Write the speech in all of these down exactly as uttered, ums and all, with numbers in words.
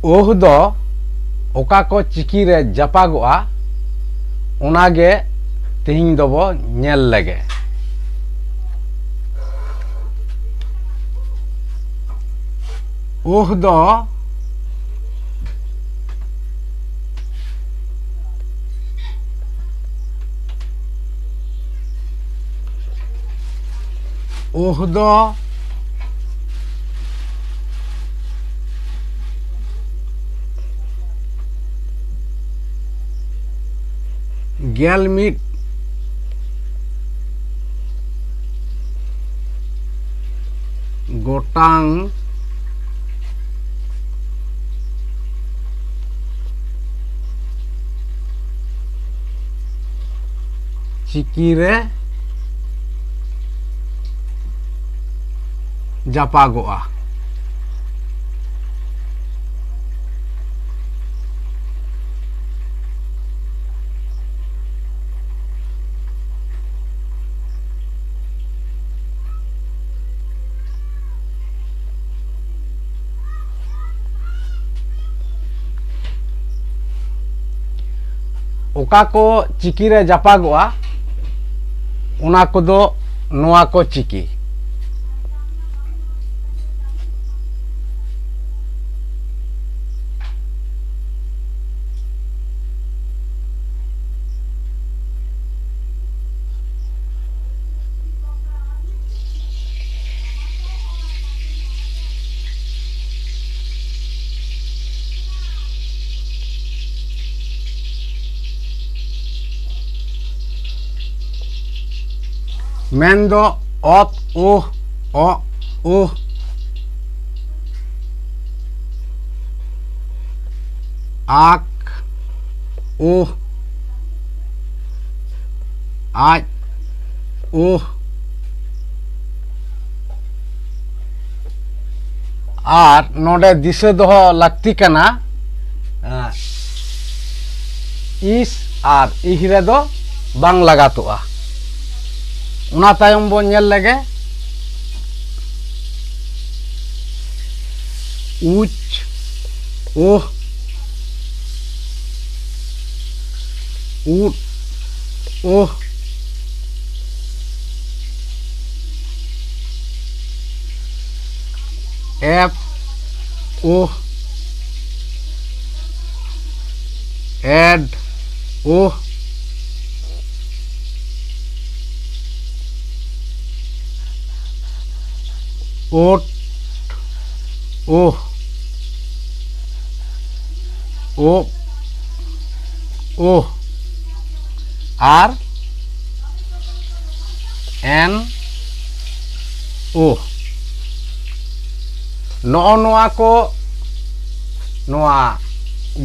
ᱳᱦ ᱫᱚ ᱚᱠᱟ ᱠᱚ ᱪᱤᱠᱤ ᱨᱮ ᱡᱟᱯᱟᱜᱚᱜᱼᱟ, ᱚᱱᱟ ᱜᱮ ᱛᱮᱦᱮᱧ ᱫᱚᱵᱚ ᱧᱮᱞ ᱞᱮᱜᱮ᱾ ᱳᱦ ᱫᱚ ᱳᱦ ᱫᱚ ᱜᱮᱞ ᱢᱤᱫ ᱜᱚᱴᱟᱝ ᱪᱤᱠᱤ ᱨᱮ ᱡᱟᱯᱟᱜᱚᱜᱼᱟ᱾ ᱚᱠᱟ ᱠᱚ ᱪᱤᱠᱤ ᱨᱮ ᱡᱟᱯᱟᱜᱚᱜᱼᱟ, ᱚᱱᱟ ᱠᱚᱫᱚ ᱱᱚᱣᱟ ᱠᱚ ᱪᱤᱠᱤ᱾ ᱢᱮᱱᱫᱚ ᱚᱛ, ᱩᱦ, ᱚᱜ, ᱩᱦ, ᱟᱠ, ᱩᱦ, ᱟᱡ, ᱩᱦ᱾ ᱟᱨ ᱱᱚᱰᱮ ᱫᱤᱥᱟᱹ ᱫᱚᱦᱚ ᱞᱟᱹᱠᱛᱤ ᱠᱟᱱᱟ, ᱮᱸ, ᱤᱥ ᱟᱨ ᱤᱦ ᱨᱮᱫᱚ ᱵᱟᱝ ᱞᱟᱜᱟᱛᱚᱜᱼᱟ᱾ ᱚᱱᱟ ᱛᱟᱭᱚᱢ ᱵᱚᱱ ᱧᱮᱞ ᱞᱮᱜᱮ ᱩᱪ, ᱳᱦ, ᱩᱫ, ᱳᱦ, ᱮᱯ, ᱳᱦ, ᱮᱰ, ᱳᱦ, ᱳᱴ, ᱳᱦ, ᱳᱵ, ᱳᱦ, ᱟᱨ ᱮᱱ, ᱳᱦ᱾ ᱱᱚᱜᱼᱚ ᱱᱚᱣᱟ ᱠᱚ, ᱱᱚᱣᱟ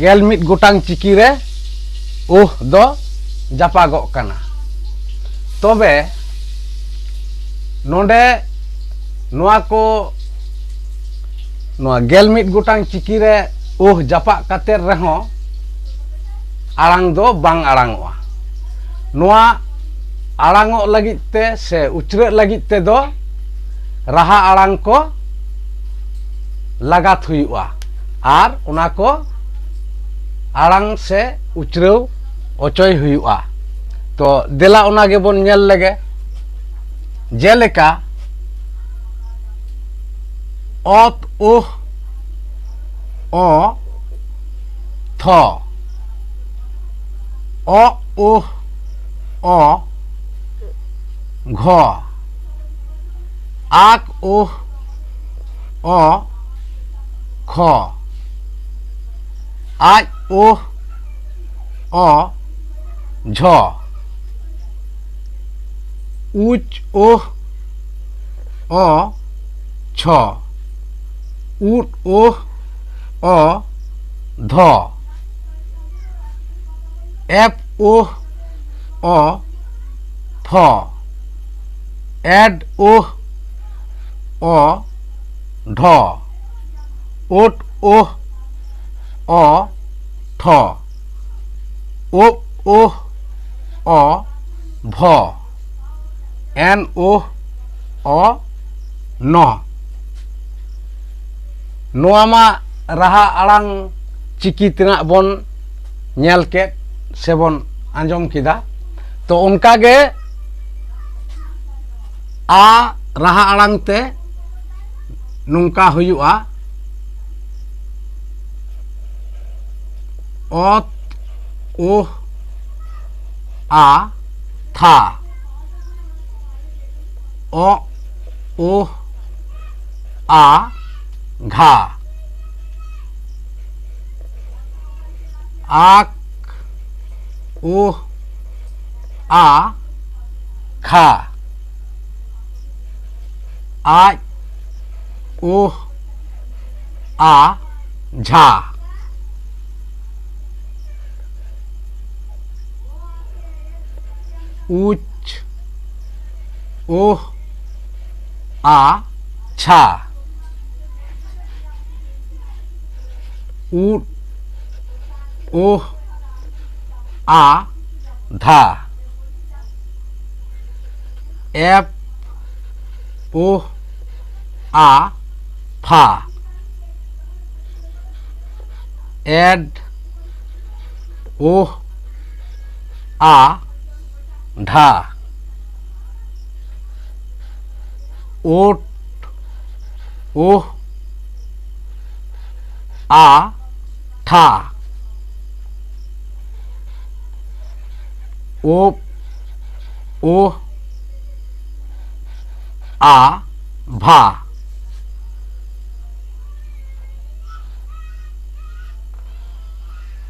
ᱜᱮᱞ ᱢᱤᱫ ᱜᱚᱴᱟᱝ ᱪᱤᱠᱤ ᱨᱮ ᱳᱦ ᱫᱚ ᱡᱟᱯᱟᱜᱚᱜ ᱠᱟᱱᱟ᱾ ᱛᱚᱵᱮ ᱱᱚᱰᱮ ᱱᱚᱣᱟ ᱠᱚ, ᱱᱚᱣᱟ ᱜᱮᱞ ᱢᱤᱫ ᱜᱚᱴᱟᱝ ᱪᱤᱠᱤ ᱨᱮ ᱳᱦ ᱡᱟᱯᱟᱜ ᱠᱟᱛᱮ ᱨᱮᱦᱚᱸ ᱟᱲᱟᱝ ᱫᱚ ᱵᱟᱝ ᱟᱲᱟᱝᱚᱜᱼᱟ᱾ ᱱᱚᱣᱟ ᱟᱲᱟᱝᱚᱜ ᱞᱟᱹᱜᱤᱫ ᱛᱮ ᱥᱮ ᱩᱪᱨᱟᱹᱜ ᱞᱟᱹᱜᱤᱫ ᱛᱮᱫᱚ ᱨᱟᱦᱟ ᱟᱲᱟᱝ ᱠᱚ ᱞᱟᱜᱟᱛ ᱦᱩᱭᱩᱜᱼᱟ ᱟᱨ ᱚᱱᱟ ᱠᱚ ᱟᱲᱟᱝ ᱥᱮ ᱩᱪᱨᱟᱹᱣ ᱚᱪᱚᱭ ᱦᱩᱭᱩᱜᱼᱟ᱾ ᱛᱚ ᱫᱮᱞᱟ ᱚᱱᱟ ᱜᱮᱵᱚᱱ ᱧᱮᱞ ᱞᱮᱜᱮ᱾ ᱡᱮᱞᱮᱠᱟ ᱚᱛ ᱩᱦ ᱚ ᱛᱷᱚ, ᱚ ᱩᱦ ᱚ ᱜᱷᱚ, ᱟᱠ ᱩᱦ ᱚ ᱠᱷᱚ, ᱟᱡ ᱩᱦ ᱚ ᱡᱷᱚ, ᱩᱪ ᱩᱦ ᱚ ᱪᱷᱚ, ᱩᱫ ᱩᱦ ᱚ ᱫᱷᱚ, ᱮᱯ ᱩᱦ ᱚ ᱯᱷᱚ, ᱮᱰ ᱩᱦ ᱚ ᱰᱷᱚ, ᱳᱴ ᱳᱦ ᱚ ᱴᱷᱚ, ᱳᱯ ᱳᱦ ᱚ ᱵᱷᱚ, ᱮᱱ ᱳᱦ ᱚ ᱱᱚ᱾ ᱱᱚᱣᱟ ᱢᱟ ᱨᱟᱦᱟ ᱟᱲᱟᱝ ᱪᱤᱠᱤ ᱛᱮᱱᱟᱜ ᱵᱚᱱ ᱧᱮᱞ ᱠᱮᱫ ᱥᱮᱵᱚᱱ ᱟᱸᱡᱚᱢ ᱠᱮᱫᱟ᱾ ᱛᱚ ᱚᱱᱠᱟᱜᱮ ᱟ ᱨᱟᱦᱟ ᱟᱲᱟᱝ ᱛᱮ ᱱᱚᱝᱠᱟ ᱦᱩᱭᱩᱜᱼᱟ, ᱚᱛ, ᱩᱦ, ᱟ, ᱛᱷᱟ᱾ ᱚᱜ, ᱩᱦ, ᱟ, ᱜᱷᱟ᱾ ᱟᱠ, ᱩᱦ, ᱟ, ᱠᱷᱟ᱾ ᱟᱡ, ᱩᱦ, ᱟ, ᱡᱷᱟ᱾ ᱩᱪ, ᱩᱦ, ᱟ, ᱪᱷᱟ᱾ ᱩᱫ, ᱩᱦ, ᱟ, ᱫᱷᱟ᱾ ᱮᱯ, ᱩᱦ, ᱟ, ᱯᱷᱟ᱾ ᱮᱰ, ᱩᱦ, ᱟ, ᱰᱷᱟ᱾ ᱩᱴ, ᱩᱦ, ᱟ, ᱴᱷᱟ᱾ ᱩᱯ, ᱩᱦ, ᱟ, ᱵᱷᱟ᱾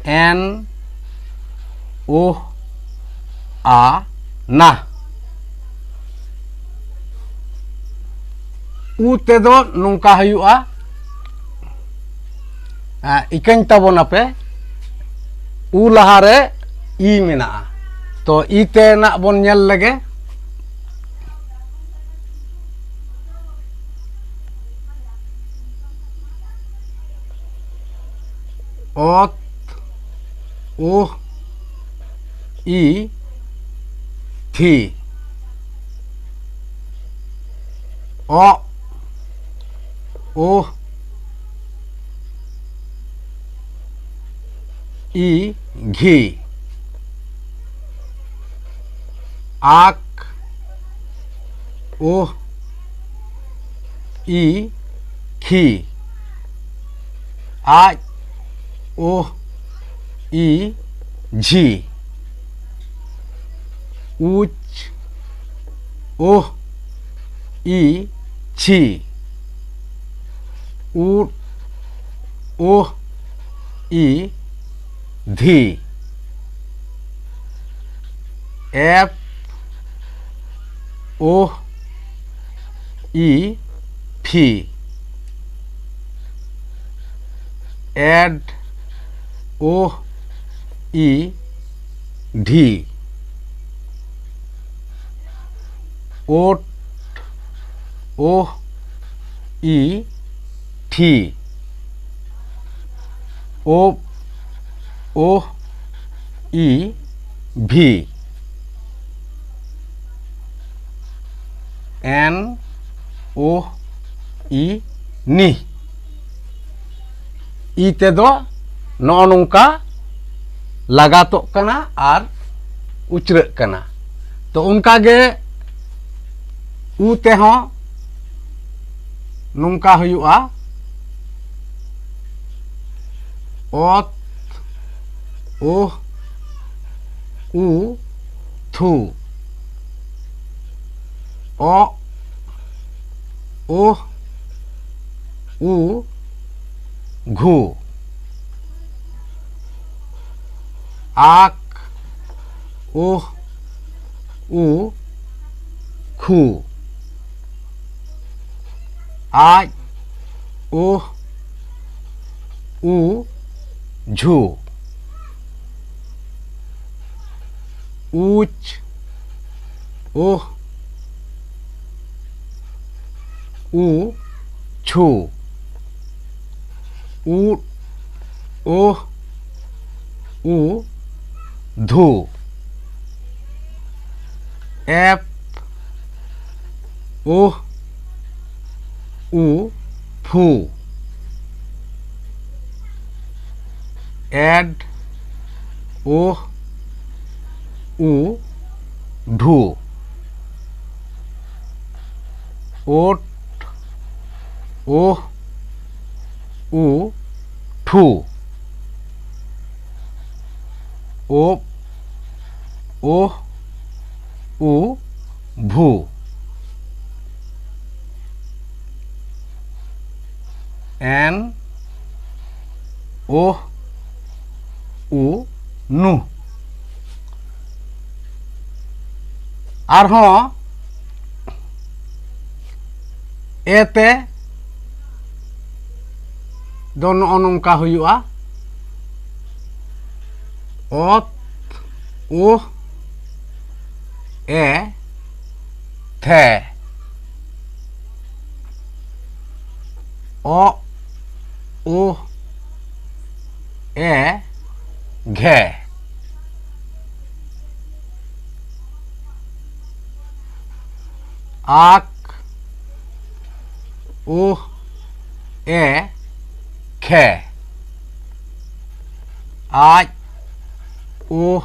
ᱮᱱ, ᱩᱦ, ᱟ, ᱱᱟ᱾ ᱩ ᱛᱮᱫᱚ ᱱᱚᱝᱠᱟ ᱦᱩᱭᱩᱜᱼᱟ, ᱮ, ᱤᱠᱟᱹᱧ ᱛᱟᱵᱚᱱᱟᱯᱮ, ᱩ ᱞᱟᱦᱟᱨᱮ ᱤ ᱢᱮᱱᱟᱜᱼᱟ᱾ ᱛᱚ ᱤ ᱛᱮᱱᱟᱜ ᱵᱚᱱ ᱧᱮᱞ ᱞᱮᱜᱮ᱾ ᱚᱛ, ᱩᱦ, ᱤ, ᱛᱷᱤ᱾ ᱚᱜ, ᱩᱦ, ᱤ ᱜᱷᱤ᱾ ᱟᱠ ᱳᱦ ᱤ ᱠᱷᱤ᱾ ᱟᱡ ᱳᱦ ᱤ ᱡᱷᱤ᱾ ᱩᱪ ᱳᱦ ᱤ ᱪᱷᱤ᱾ ᱩᱫ ᱳᱦ ᱤ ᱫᱷᱤ᱾ ᱮᱯ ᱳᱦ ᱤ ᱯᱷᱤ᱾ ᱮᱰ ᱳᱦ ᱤ ᱰᱷᱤ᱾ ᱳᱴ ᱳᱦ ᱤ ᱴᱷᱤ᱾ ᱳᱯ ᱳᱦ ᱤ ᱵᱷᱤ᱾ ᱮᱱ ᱳᱦ ᱤ ᱱᱤ᱾ ᱤ ᱛᱮᱫᱚ ᱱᱚᱜᱼᱚ ᱱᱚᱝᱠᱟ ᱞᱟᱜᱟᱛᱚᱜ ᱠᱟᱱᱟ ᱟᱨ ᱩᱪᱨᱟᱹᱜ ᱠᱟᱱᱟ᱾ ᱛᱚ ᱚᱱᱠᱟ ᱜᱮ ᱩ ᱛᱮᱦᱚᱸ ᱱᱚᱝᱠᱟ ᱦᱩᱭᱩᱜᱼᱟ, ᱚᱛ ᱳᱦ ᱩ ᱛᱷᱩ᱾ ᱚᱜ ᱳᱦ ᱩ ᱜᱷᱩ᱾ ᱟᱠ ᱳᱦ ᱩ ᱠᱷᱩ᱾ ᱟᱡ ᱳᱦ ᱩ ᱡᱷᱩ᱾ ᱩᱪ ᱳᱦ ᱩ ᱪᱷᱩ᱾ ᱩᱫ ᱳᱦ ᱩ ᱫᱷᱩ᱾ ᱮᱯ ᱳᱦ ᱩ ᱯᱷᱩ᱾ ᱮᱰ ᱳᱦ, ᱩ, ᱰᱷᱩ᱾ ᱳᱴ, ᱳᱦ, ᱩ, ᱴᱷᱩ᱾ ᱳᱯ, ᱳᱦ, ᱩ, ᱵᱷᱩ᱾ ᱮᱱ, ᱳᱦ, ᱩ, ᱱᱩ᱾ ᱟᱨᱦᱚᱸ ᱮ ᱛᱮ ᱫᱚ ᱱᱚᱜᱼᱚ ᱱᱚᱝᱠᱟ ᱦᱩᱭᱩᱜᱼᱟ: ᱚᱛ, ᱩᱦ, ᱮ, ᱛᱷᱮ᱾ ᱚᱜ, ᱩᱦ, ᱮ, ᱜᱷᱮ᱾ ᱟᱠ, ᱩᱦ, ᱮ, ᱠᱷᱮ᱾ ᱟᱡ, ᱩᱦ,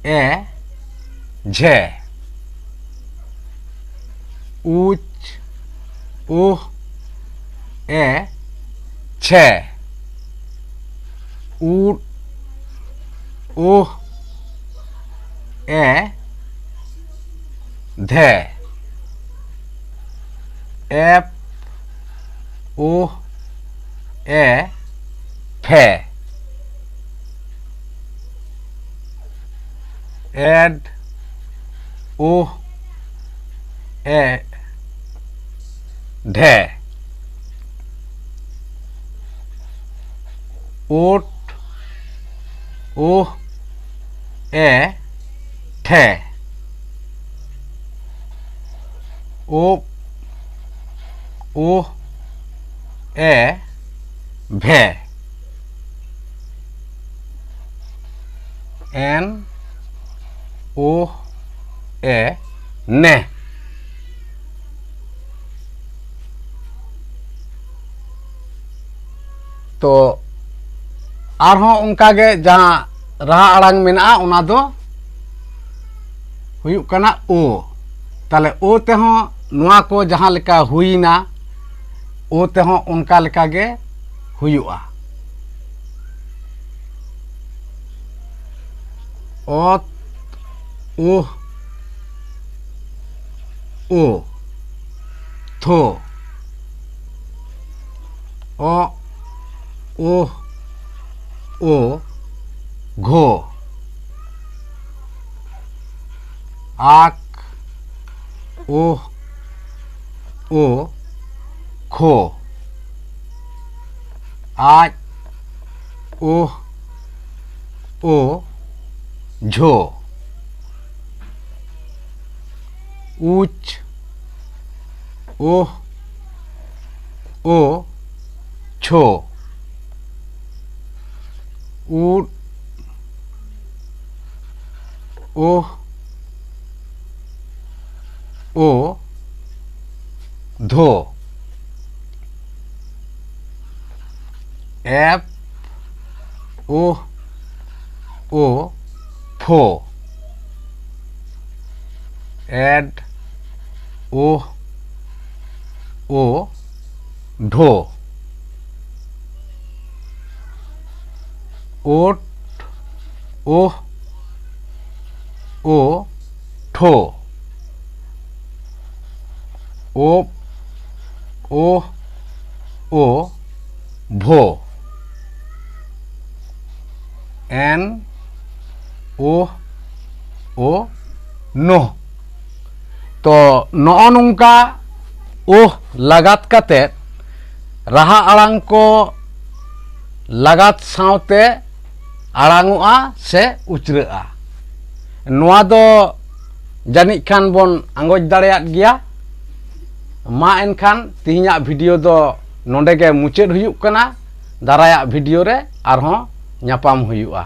ᱮ, ᱡᱷᱮ᱾ ᱩᱪ, ᱩᱦ, ᱮ, ᱪᱷᱮ᱾ ᱩᱫ, ᱩᱦ, ᱮ, ᱫᱷᱮ᱾ ᱮᱯ, ᱩᱦ, ᱮ, ᱯᱷᱮ᱾ ᱮᱰ, ᱩᱦ, ᱮ, ᱰᱷᱮ᱾ ᱩᱴ, ᱩᱦ, ᱮ, ᱴᱷᱮ᱾ ᱩᱯ, ᱩᱦ, ᱮ, ᱵᱷᱮ᱾ ᱮᱱ, ᱩᱦ, ᱮ, ᱱᱮ᱾ ᱛᱚ ᱟᱨᱦᱚᱸ ᱚᱱᱠᱟᱜᱮ ᱡᱟᱦᱟᱸ ᱨᱟᱦᱟ ᱟᱲᱟᱝ ᱢᱮᱱᱟᱜᱼᱟ, ᱚᱱᱟ ᱫᱚ ᱦᱩᱭᱩᱜ ᱠᱟᱱᱟ ᱳ᱾ ᱛᱟᱦᱞᱮ ᱳ ᱛᱮᱦᱚᱸ ᱱᱚᱣᱟ ᱠᱚ ᱡᱟᱦᱟᱸ ᱞᱮᱠᱟ ᱦᱩᱭᱱᱟ, ᱳ ᱛᱮᱦᱚᱸ ᱚᱱᱠᱟ ᱞᱮᱠᱟ ᱜᱮ ᱦᱩᱭᱩᱜᱼᱟ᱾ ᱚᱛ, ᱩᱦ, ᱳ, ᱛᱷᱳ, ᱚᱜ, ᱳᱦ, ᱳ, ᱜᱷᱳ, ᱟᱠ, ᱳᱦ, ᱳ, ᱠᱷᱳ, ᱟᱡ, ᱳᱦ, ᱳ, ᱡᱷᱳ, ᱩᱪ, ᱳᱦ, ᱳ, ᱪᱷᱳ, ᱩᱫ, ᱳᱦ, ᱳ, ᱫᱷᱳ, ᱮᱯ, ᱳᱦ, ᱳ, ᱯᱷᱳ, ᱮᱰ, ᱳᱦ, ᱳ, ᱰᱷᱳ, ᱳᱴ, ᱳᱦ, ᱳ, ᱴᱷᱳ, ᱳᱯ, ᱳᱦ, ᱳ, ᱵᱷᱳ, ᱮᱱ, ᱳᱦ, ᱳ, ᱱᱳᱦ᱾ ᱛᱚ ᱱᱚᱜᱼᱚ ᱱᱚᱝᱠᱟ ᱳᱦ ᱞᱟᱜᱟᱛ ᱠᱟᱛᱮ ᱨᱟᱦᱟ ᱟᱲᱟᱝ ᱠᱚ ᱞᱟᱜᱟᱛ ᱥᱟᱶᱛᱮ ᱟᱲᱟᱝᱚᱜᱼᱟ ᱥᱮ ᱩᱪᱨᱟᱹᱜᱼᱟ᱾ ᱱᱚᱣᱟ ᱫᱚ ᱡᱟᱹᱱᱤᱡ ᱠᱷᱟᱱ ᱵᱚᱱ ᱟᱸᱜᱚᱪ ᱫᱟᱲᱮᱭᱟᱫ ᱜᱮᱭᱟ᱾ ᱢᱟ ᱮᱱᱠᱷᱟᱱ ᱛᱮᱦᱮᱧᱟᱜ ᱵᱷᱤᱰᱤᱭᱳ ᱫᱚ ᱱᱚᱰᱮ ᱜᱮ ᱢᱩᱪᱟᱹᱫ ᱦᱩᱭᱩᱜ ᱠᱟᱱᱟ᱾ ᱫᱟᱨᱟᱭᱟᱜ ᱵᱷᱤᱰᱤᱭᱳ ᱨᱮ ᱟᱨᱦᱚᱸ ᱧᱟᱯᱟᱢ ᱦᱩᱭᱩᱜᱼᱟ᱾